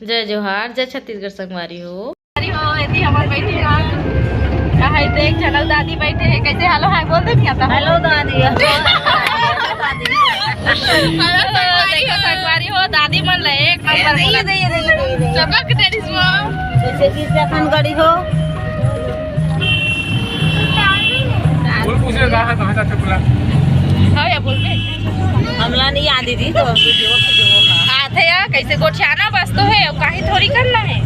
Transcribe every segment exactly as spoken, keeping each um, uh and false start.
जय जोहार, जय छत्तीसगढ़ संगवारी हो। अरे हो, एती हमर बैठे हैं। हाय देख, झलक दादी बैठे हैं। कैसे hello हाय बोल दे भैया तो। Hello दादी। Hello संगवारी हो, दादी मन ले एक नंबर ये बोला। दे, ये दे, ये दे, ये दे। चपक दे इसको। जैसे कि अपन गड़ी हो। बोल, पूछे कहाँ, कहाँ जाते बोला? हाँ, या बोल बे। हमला नहीं याद दीदी, तो वीडियो, वीडियो, हाँ। आथे या, कैसे गोठियाना बस तो है, अब कहीं थोड़ी करना है।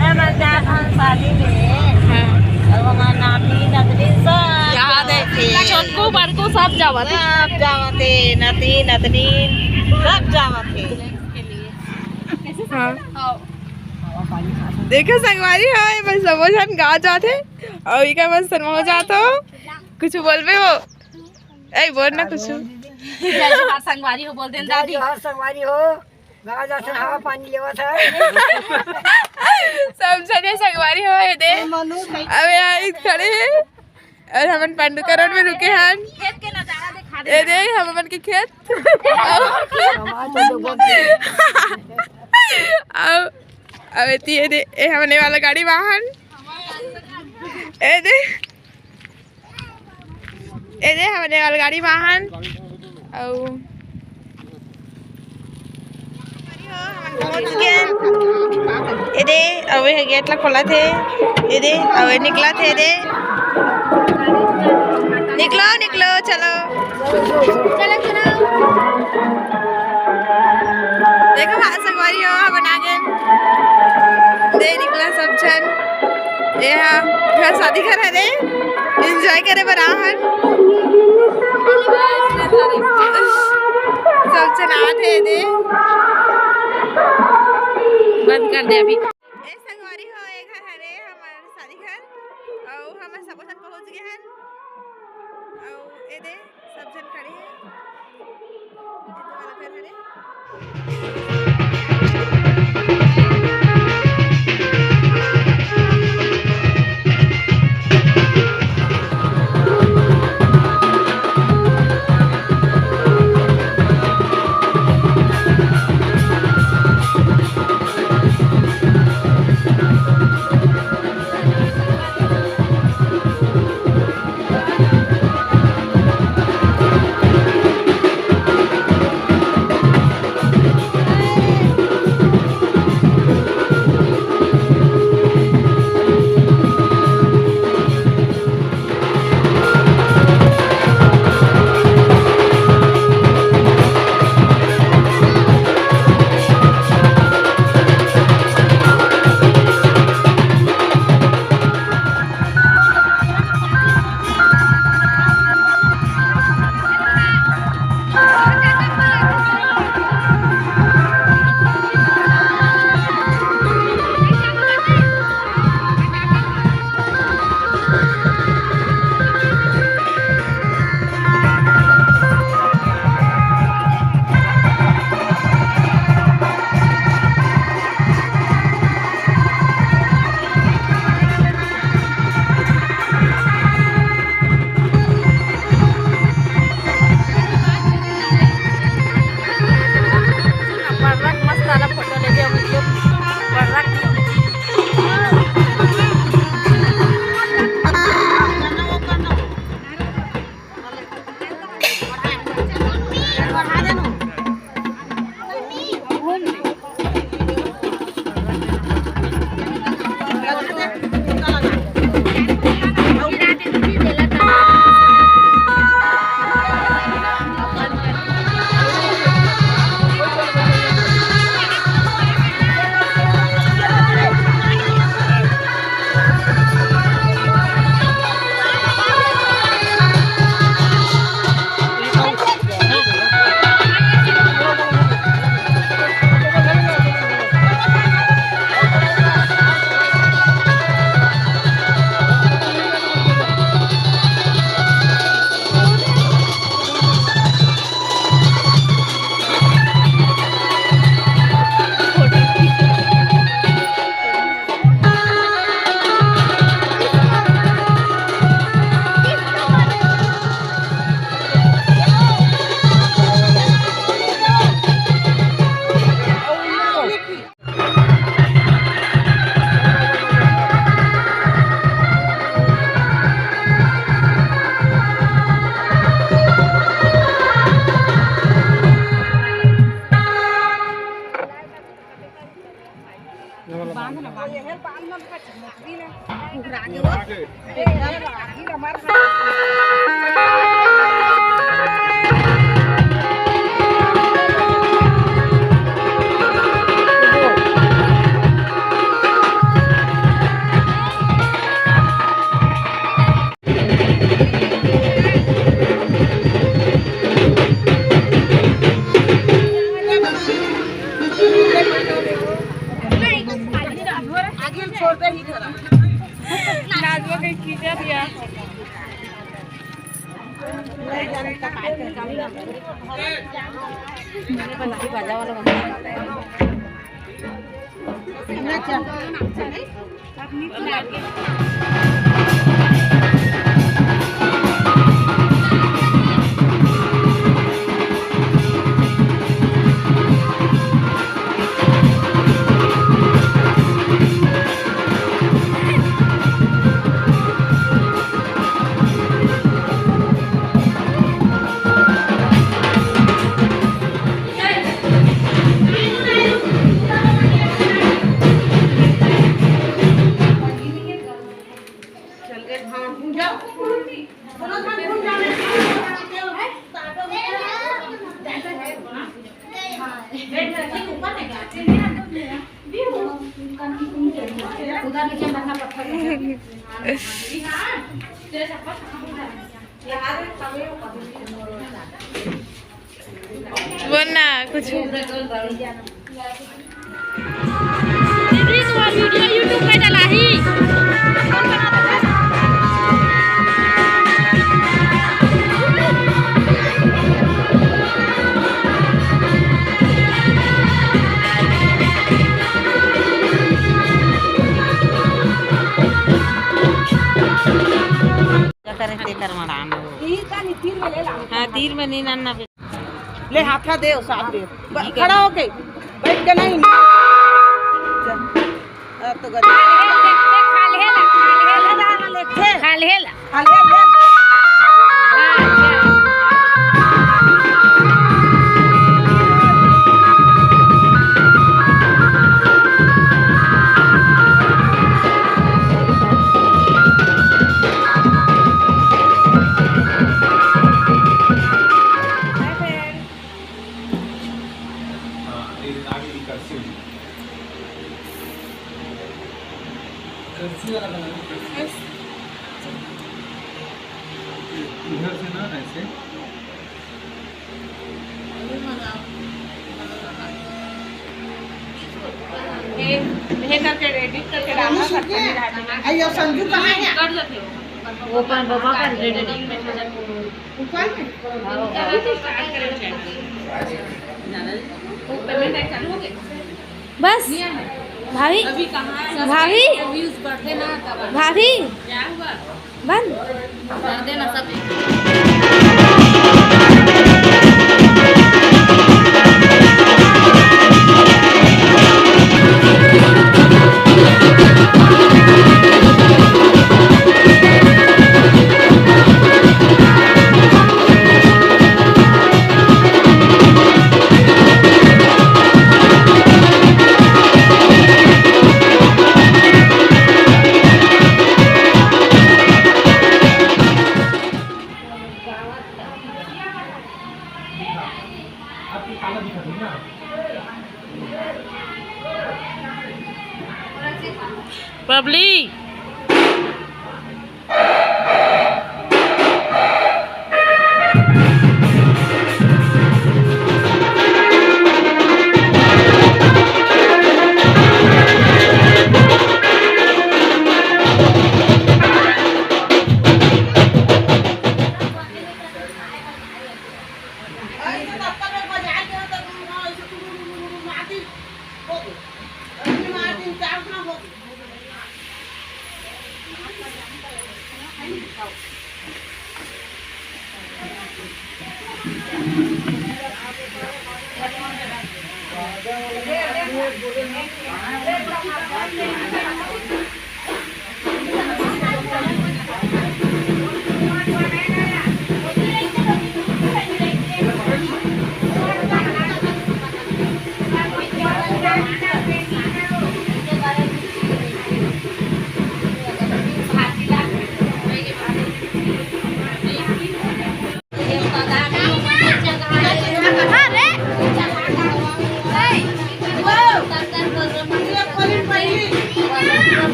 हम जात हन शादी में। हाँ। अब हमार नाती, नतनी सब याद है। जावत हे। छोटकू, बड़कू सब जावत हे। सब जावत हे, नती, नतनी, सब जावत हे। हाँ। देखो संगवारी हो, ये बस सबो झन गाँव जात हे। अउ इका मन शर्मा जात हो। कुछ बोलबे हो? ए, बोल ना कुछ। जय जोहार संगवारी हो, बोल देन जय दादी। जोहार संगवारी हो। गाँव जात हन, हवा पानी लेवत हे। सब झने संगवारी हो, ये दे। अबे यहाँ इत खड़े हैं। अउ हमन पांडुका रोड में रुके हन। खेत के नजारा दिखा दे। ये दे, हम हमन के खेत। अउ, अउ एती, ये दे, ए हमने वाला गाड़ी वाहन। ए दे। ए दे, हमने अलगाड़ी वाहन। अउ पहुंच गए। ए दे, अउ ये गेट ला खोलत हे। ए दे, अउ ये निकलत हे, ए दे। निकलो, निकलो, चलो। चलो, चलो। देखो, हाँ, संगवारी हो, हमन आ गए। दे निकला सब झन। ये हा, घर शादी घर हरे, enjoy करे बर आहन। सब झन आत हे दे। बंद कर दे अभी। ए संगवारी हो, ये घर हरे हमर शादी घर, अउ हमन सबो झन पहुंच गए हन। अउ ये दे सब झन खड़े हे। बांध ना, बांध। आगे छोड़ दे ही खड़ा। नाजवा के खींचा दिया। बोल ना कुछ। दीदी, तुम्हार video YouTube में डलाही। करे तेकर मड़ान। हाँ, तीर में नहीं नन्ना। ले हाथा दे, साथ दे। ब-, ठीक है। खड़ा होके बैठ के नहीं। चल। अब तो गजब। खा ले ला, खा ले ला। खा ले ला। खा ले ले। हाँ, जा। हाँ, ये आगे की करसी होगी। करसी वाला बना लो। इधर से ना, ऐसे। ये, ये करके edit करके डालना सकते हैं। अरे, ये संजू कहाँ है? कर देते हो। वो अपन बाबा का edit में। ऊपर में? बस। भाभी, भाभी, बंद। कर देना सब। पब्लिक।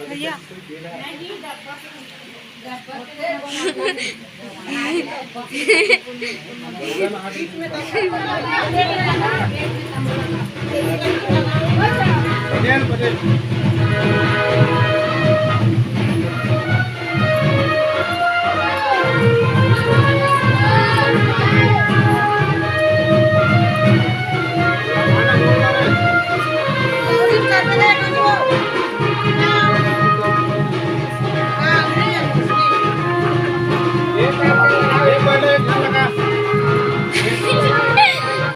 भैया। पटेल, पटेल।